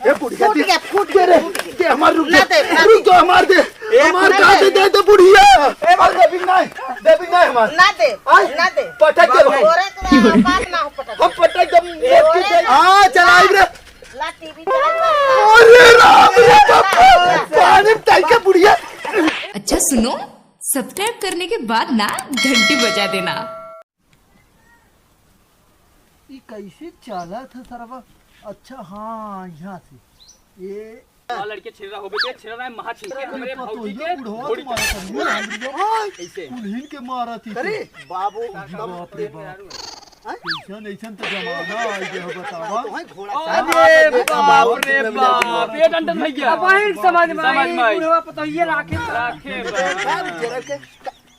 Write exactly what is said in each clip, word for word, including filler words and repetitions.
ए बुढ़िया, फूट दे, गया, फूट दे रे, गया, फूट गया। दे हमार, रुक ना जा, दे, ना रुक दे। जा, हमार दे, ए, हमार ना गाल दे, दे। दे दे बुढ़िया। ए, हमार देबी नहीं, देबी नहीं हमार। ना दे, आय, ना दे। पटक दे भाई। तोरे के बात ना हो पटक। हम पटक दे। ए, तोरे हाँ, चलाई रे। ला टीवी चला। अरे राम रे बाप रे, पानी में टाइके बुढ़िया। अच्छा सुनो, सब्सक्राइब करने के बाद ना घंटी बजा देना। ई कैसे चालत है सरवा? अच्छा, हाँ, यहाँ से। ये हाँ, लड़के छिलरा हो गए, छिलरा है, महा छिलके अरे, हमरे पतोहिया भौजी के बुढ़वा घोड़ी तुम्हारा कर दिया। हाँ, ऐसे। कुल्हिन के मारा थी अरे, से। बाबू, अरे, एकदम बाप रे बाप। हाँ? ऐसन, ऐसन तो जमाना आ गया, बतावा। तो है घोड़ा अरे, बाप रे बाप, ये डंडन भैया। अब वही समझ में आई, समझ में आई। बुढ़वा पतोहिया राखे। राखे बा। बाबू, जरा के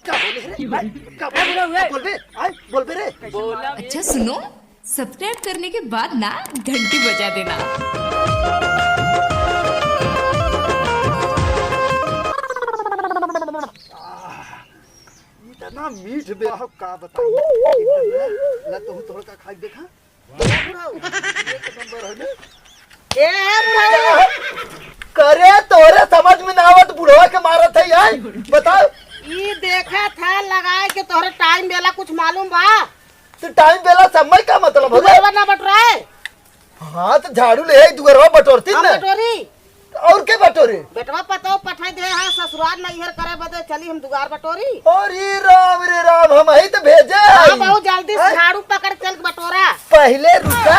का बोले रे? का बोले? बोलबे? आय, बोलबे रे? बोला बे। अच्छा सुनो, सब्सक्राइब करने के बाद ना घंटी बजा देना। इतना मीठ बे, का बताई? ला, तू थोड़ा का खाई देखा। ए बुढ़ऊ, एक नंबर है ना? ए बुढ़ऊ। करे तोरे समझ में ना आवत, बुढ़वा के मारत है यार। बताओ। ई देखा था लगाए के तोहरे टाइम बेला कुछ मालूम बा? तो टाइम बेला समय का मतलब है? दुअरवा ना बटोराए। हाँ, तो झाड़ू ले आई, दुअरवा बटोरती हम ना। बटोरी। और के बटोरे? बेटवा पतोह पठाई दे है ससुराल नैहर करे बदे, चली हम दुआर बटोरी। अरे राम रे राम, हम ही तो भेजे हाँ, हई। बहुत जल्दी से हैं? झाड़ू पकड़ चल बटोरा। पहले रुका,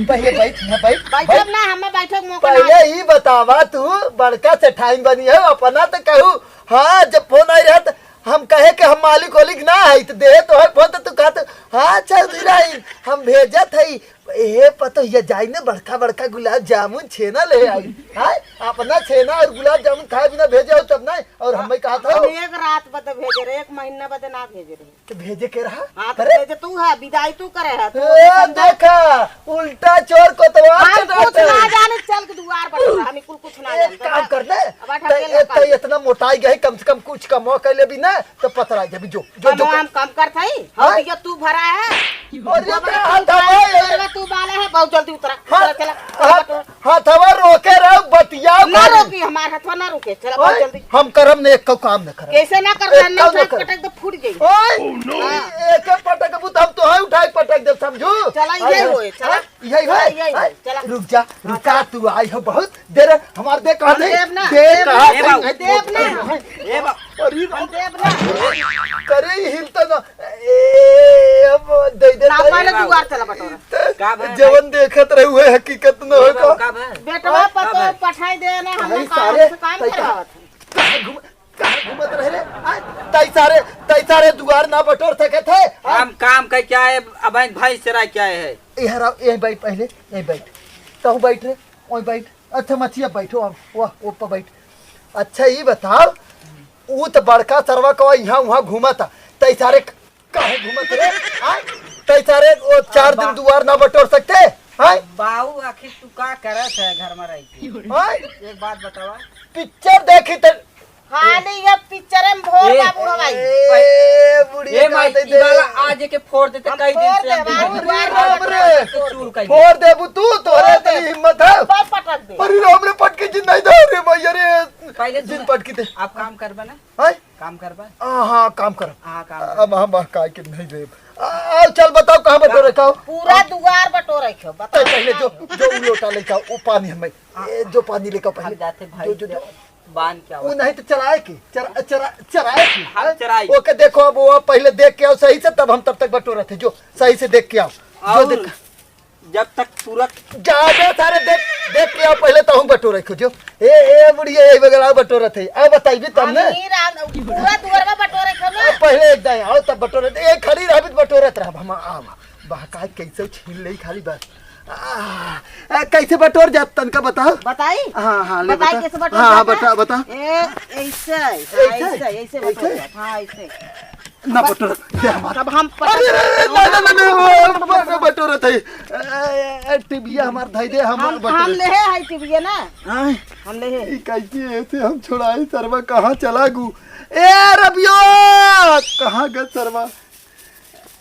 पहले बैठ, यहाँ बैठ, बैठब बैठ। ना, हमें बैठे के मौका ना पहले दे। ही बतावा तू, बड़का सेठाइन बनी है, अपना तो कहू। हाँ, जब फोन आई रहा तो हम कहे कि हम मालिक ओलिक ना है, तो दे तो है फोन, तो तू कहत, हाँ चौधराइन, हम भेजत हई। ए पतोहिया, जाई ने बड़का बड़का गुलाब जामुन छेना ले आई। हाय, अपना छेना और गुलाब जामुन खाए बिना भेजे हो तब ना। और हम कहा था हम एक रात बदे भेजे रहे, एक महीना बदे ना भेजे रहे। तो भेजे के रहा? हाँ, तो अरे भेजे तू है, विदाई तू करे है, तू ए, समझा। देखा, उल्टा चोर कोतवाल हम कुछ चटाते। ना जाने, चल के दुआर पर हम कुल कुछ ना एक जानते। काम कर ले, अब बैठा तै, के ए, लगा तै दे। इतना मोटाई गए, कम से कम कुछ कमवा कर ले भी ना, तो पतरा जाबी, जो, जो, जो कमवा कर। हम कम करत हई, हाँ? हौदिया तू भरा है। और ये गोबर क्या तू हाथ हवा है? गोबर तू बाले है, बहुत जल्दी उतरा, हाथ, उतरा, चला, हाथ, चला, हाथ हवा रोके रहो, बतियाओ ना खाली। रोकी, हमार हथवा ना रुके, चला, बहुत ओए, जल्दी। हम करम ने एक काम न करम। कैसे ना करम? एक काम न नफरत करम। पटक दे, फूट गई। ओए, हाँ। एक पटक बुत हम तो है उठाई पटक दे, समझू? चला, ये आए, होए, चला। हाँ? यही चला, है? यही है, हैं? चला। रुक जा, हाँ, रुका, चला। तू आई हो बहुत देर, हमार दे कहा हम नहीं? देब ना, दे देब कहा ना, नहीं? देब ना। देब ना। ए बा-, अरे हम देब ना। करे ही हिलता ना। ए, अब दे दे ना, ताई। पहले दुआर चला बटोरा। त-, का भा-, जवन देखत रहे हुए हकीकत न ए हो बा-, तो। का भा? बेटवा का पतो भा? पठाई दे ना, हम भाई काम सारे, से काम तै का-, करावत है। कहाँ घूम-, कहाँ घूमत रहे रे? आय, तई सारे, तई सारे दुआर ना बटोर सके थे। आय। हम काम कइ के आए, अब भैंस चराइ के आए है। यह रहो, यही बैठ पहले, यही बैठ। तहु बैठ रे, वही बैठ। अच्छा मछिया बैठो, अब वाह, ऊपर बैठ। अच्छा ये बताओ, ऊ तो बड़का सरवा को यहाँ वहाँ घूमत, तई सारे काहे घूमत रे? आय, तई सारे वो चार दिन बा- दुआर ना बटोर सकते? आय? बाऊ, आखिर तू का करत है घर में रह के? आय? एक बात बतावा। पिक्चर देखी त खाली ये पिक्चरे में भोर ए, बा बुढ़वा भाई। ए, बुढ़िया ए माई, का दे ई वाला दे। आज के फोड़ देते, हम कई दिन फोड़ से हम देबा, बिना अरे बाप रे। चूर कई फोड़ देबू तू, तोरे फोड़ इतनी दे। हिम्मत है। बाप पटक दे। अरे राम रे, पटकी जिन नहीं दे रे भैया रे। पहले जिन सुन, पटकी दे। आप काम करबा ना? हैं? काम करबा? आ, हाँ, काम करब। हाँ, काम अब करब। हम बहकाए के नहीं देब। आ, आ, चल बताओ कहाँ बटोरे का? पूरा दुआर बटोरे के हो, बताओ। पहले जो, जो उ लोटा लेके आओ, वो पानी हमें। हाँ। ए, जो पानी लेके आओ पहले। हम जाते भाई जो, जो, जो। बांध के आओ। वो नहीं तो चराए के, चरा, चरा, चराए के, हम हैं? चराई। ओके, देखो, अब वो पहले देख के आओ सही से, तब हम तब तक बटोरत है। जो सही से देख के आओ, जो और देख। जब तक पूरा जाबे सारे, देख, देख के आओ पहले, तो हम बटोरे खोजो। ए, ए, बुढ़िया, ए, बगला बटोरत है। अब बताइबी तब हम ना। ही राम, पूरा दुआर में बटोरे खोजो। पहले एक दाएं आओ, तब बटोरत, ए, खड़ी रहबी तो बटोरत रहब हम। आवा, बहकाए कैसे छीन ले खाली बस। आ, आ, कैसे बटोर जात तनका बताओ। बताई? हाँ, हाँ, ले बताई बता। कैसे बटोर हाँ, हाँ, जाता? बता, बता। ए, ऐसे, ऐसे? ऐसे, ऐसे बटोर ऐसे? जाता। हाँ, ऐसे। ना बटोर, दे हमार। तब हम अरे, अरे, अरे, ना, ना, ना, ना, ना, ना, बटोरत है। ए, ए, टिबिया हमार धई दे, हम हम, बटोर। हम ले है, है टिबिया ना। हाँ। हम ले है। ई कैसे ऐसे हम छोड़ाई सरवा, कहाँ चला गु? ए, रबियो, कहाँ गए सरवा?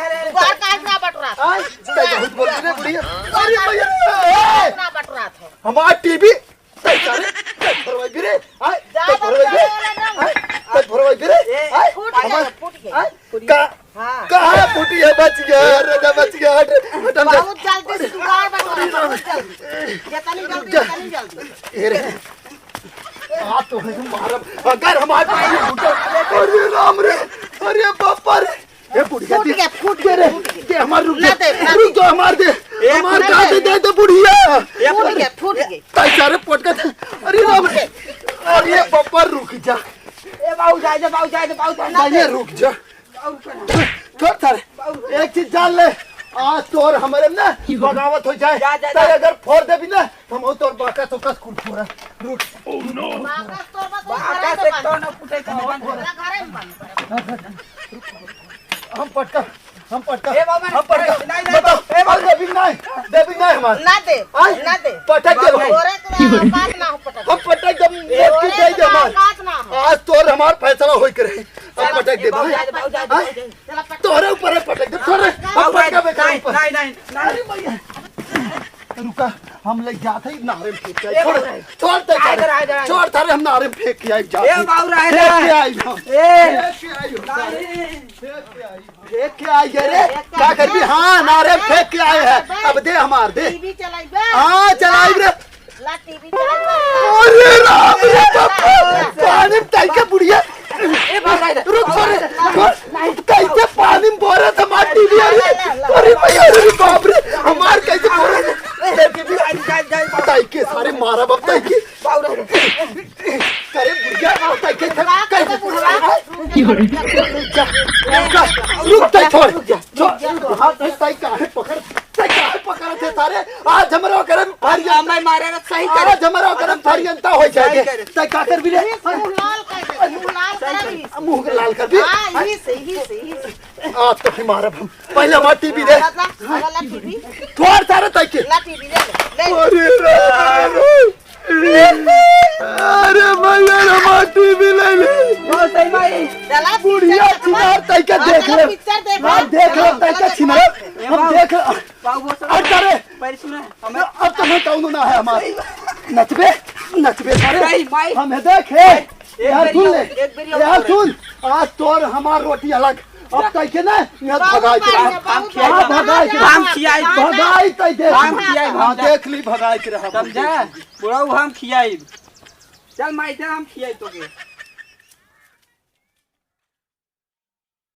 अरे, अरे। दुआर काहे ना बटोरात हो? आय, तै बहुत बोल रे बुढ़िया। अरे भैया, ए, ना बटोरात हो। हमार टीवी, तै सारे, तै भरवाई भी रे। आय, तै ज्यादा भरवाई भी रे। बोले ना। आय, तै भरवाई भी रे। ए, आय, फूट गया, हमार, फूट गया। आय, का, हाँ। कहाँ फूटी है? बच गया, राजा बच गया। हट, हट, हम जा। बहुत जल्दी से दुआर बटोरा, बहुत जल्दी। जितनी जल्दी, उतनी जल्दी। ए रे। आ तो है मारब। अगर हमार टीवी फूटा, अरे राम रे, अरे बापा रे। ए बुढ़िया फूट दी, गया, फूट दे रे, गया, फूट गया। दे हमार रुक ना जा। दे, ना रुक दे। जा, हमार दे। ए हमार बुढ़िया। का दे दे, दे बुढ़िया। ए फूट बुढ़िया। गया, फूट गया। ताई सारे पटकत। अरे राम रे। अरे बापा रुक जा। ए बाबू जाए दे, बाबू जाए दे, बाबू जाए दे। ताई रुक जा। छोड़ सारे, एक चीज जान ले, आज तोर हमरे में ना बगावत हो जाए, जा, जा, तो जा। अगर फोड़ देबी ना, हम हो तोर बाका तो कस कुल फोड़ा। रुक। बाका से तो ना फूटे, तो ना फूटे। हम पटका, हम पटका, ए बाबा, हम पटका। नहीं, नहीं, बताओ, ए बाबा। हम देबी नहीं, देबी नहीं हमार। ना दे, आय? ना दे। पटक दे बाबा। तोरे के औकात ना हो पटक। हम पटक दे, तोरे के औकात ना हो। आज तोर हमार फैसला होई के रहे। हम पटक देब, बाबू, हाँ? जाए दे, बाबू, जाए दे, हाँ? बाबू, जाए दे। तोहरे ऊपर है पटक देब, तोहरे। बाबू, हम पटका बेकार नहीं, ऊपर। नहीं, नहीं, नहीं। अरे भैया। रुका, हम ले जात है, नारे में फेंक के आई। ए छोड़, बाबू, छोड़ दे, आए सारे। इधर, आए इधर, आए। छोड़, सारे, हम नारे में फेंक के आई, जात ए है। बाबू, रहे फेंक ना। के आई हम। ए। फेंक के आई हम। नहीं। फेंक के आई। फेंक के आई, अरे, का करबी? हाँ, नारे में फेंक के आए हैं। अब दे हमार, दे। टीवी चलाइबे? हाँ, चलाइब रे। ला टीवी चला। अरे राम रे बाप रे, पानी में ताई के बुढ़िया। ए बाबा, रुक, रुक, रुक, ताई के पानी में बोरा था हमार टीवी। अरे, अरे भैया, अरे बाप रे, हमार कैसे बोरा था? ताई के सारे मारा बाप ताई के। करे बुढ़िया, ताई के कैसे बुढ़िया? रुक जा, रुक जा, रुक जा, छोड़, छोड़, हाँ, ताई, ताई काहे पकड़? तै काहे पकड़त है सारे? आज हमरा ओकरे में भारी आज अंता, मैं मारे रे, सही करे। आज हमरा ओकरे में भारी अंता हो जाए। सही करे। तै का करबी रे? मुंह लाल कर दे, मुंह लाल कर दे। मुंह के लाल करबी? हाँ, यही से, यही से, यही से। आज तो ही मारब हम। पहले हमार टीवी दे। ला, ला, ला टीवी। तोर सारे तै के। ला टीवी ले ले, ले। अरे रे। अरे भैया रे, हमार टीवी ले ले। बहुत सही भाई। चला बुढ़िया पिक्चर देखबा। चिनार तै के हाँ, देख चला ले। पिक्चर देखबा। हाँ, देख ले, तै के चिनार। ए हम बाबू। देख ले। बाबू, वो सब अरे, अरे। पहले सुना, हमें अब तो मैं कहूँ ना है हमार। नचबे, नचबे सारे। नहीं, माई। हम है देख, हे। एक यार बेरी सुन और, ले। एक बेरी और यार और। सुन, आज तोर हमार रोटी अलग। अब तै के ना, यहाँ बाबू भगाई के माई रहा। है, बाबू हम खियाई, माई है। भगाई के रहा। हम खियाई। भगाई तै देख। हम खियाई, हाँ, हम देख ली भगाई के रहा। समझा? बुढ़ऊ हम खियाई। चल माई, चल हम खियाई तोके।